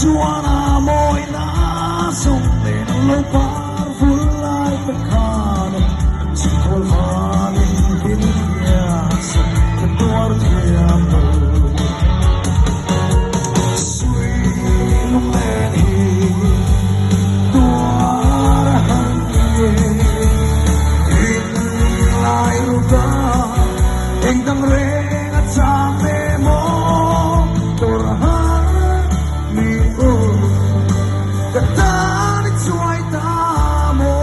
chuan a mawina zawng nen an lo par vul lai te khan chhingkhawl valin hlim hian sawm ka tuar thiam lo. Sui lunglen hi tuar a har nge thin lai ruka eng dang reng a cham ve maw tur har mi u ka tan i chuai ta maw.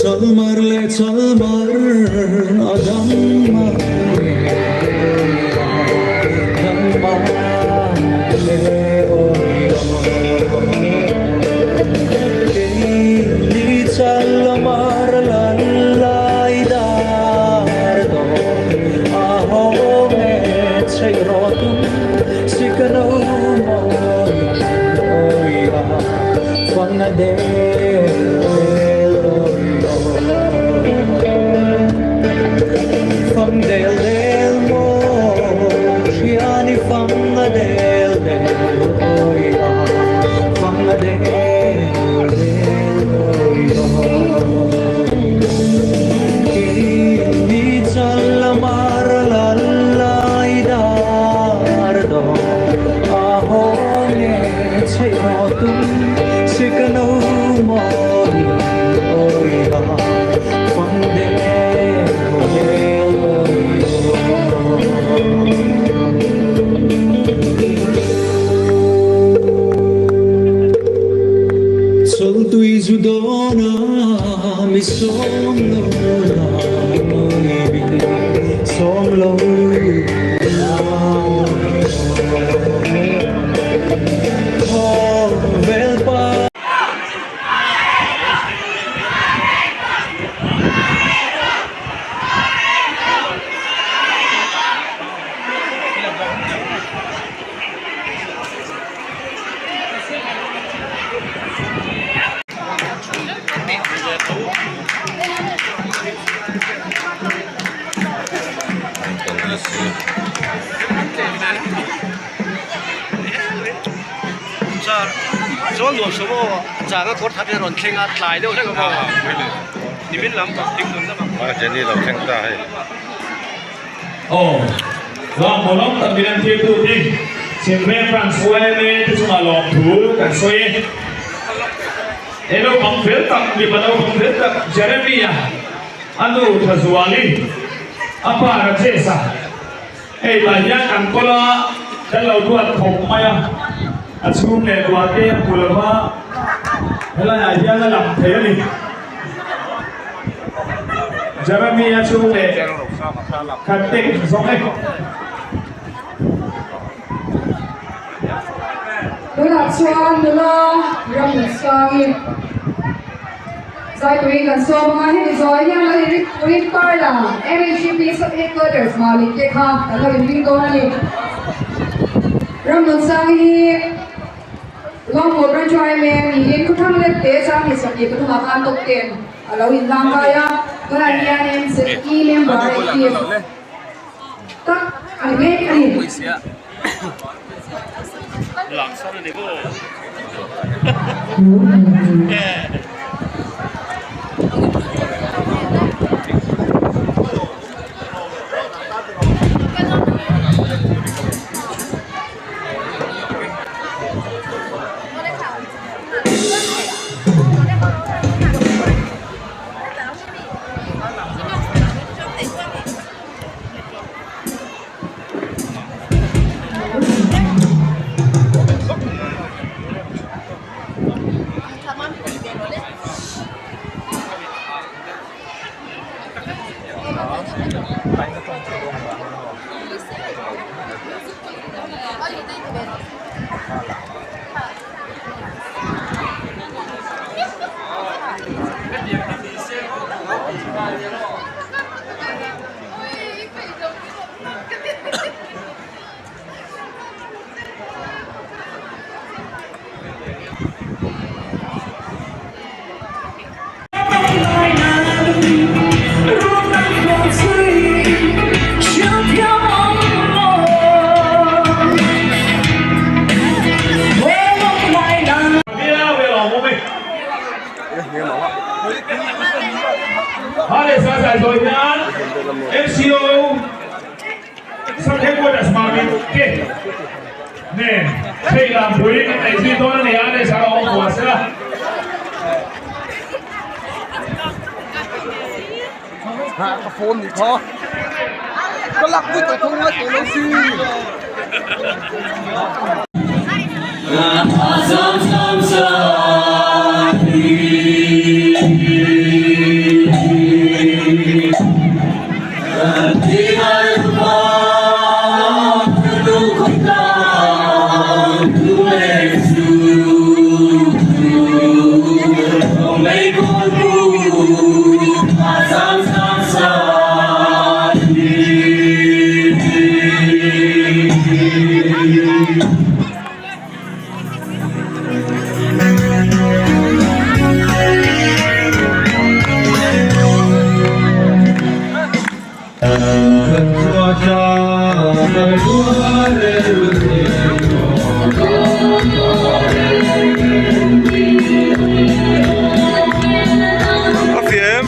Chalmar leh chalmar a dang mang Keini chalmar lan lai dar dawm a hawng e chei rawh tum sikno mawi mawi a fang a del del awi aw Fang del del maw hriani fang a del del awi a fang a del del awi aw Keini chalmar lal lai dar dawm a hawng e chei rawh tum sikno mawi awi a fang del del awi aw. Chawltui zu dawn a mi sawm lo la mi sawm lo la Khawvel pa. Chuan nuam sawm aw changa kawr that hi a rawn thleng a tlai deuh hlek a maw nimin lam ding nun lam ang. Jenny lo thleng ta hei. Aw, Ram Mawlawm tak min an thirtu te Chhimveng Branch yma te chungah lawmthu kan sawi e. He naupang fel tak, mipa naupang fel tak Jeremy-a, a nu Thazuali, a pa Rajesh-a. Hei tah hian kan kawl a, kan lo duat khawp mai a, a chhung leh duah te a hmu lo va, helaiah hian a lang thei a ni. Jeremy a chhung leh khat tek zawng e. Tunah chuan nula Ramnunsangin Zaituin kan sawm anga hemi zawi hian lo inring turin Parla MHP Sub Headquarters Malik te kha kan lo inring dawn a ni. Ramnunsangi hi Luangpur Branch yma niin Khawthlang let te Sanghnih 23 ah khan top ten a lo inhlangkai a, tunah hian MZE member active tak a ni mek a ni. Hare sa sai zawi hian MCO Sub Headquarters Mamit te nen thei lampui kan neih zui dawn a ni a, leh sa a awm buah sela. Ka phone ni kha ka lak pui tawh thung ngai tawh lo si. A fiam.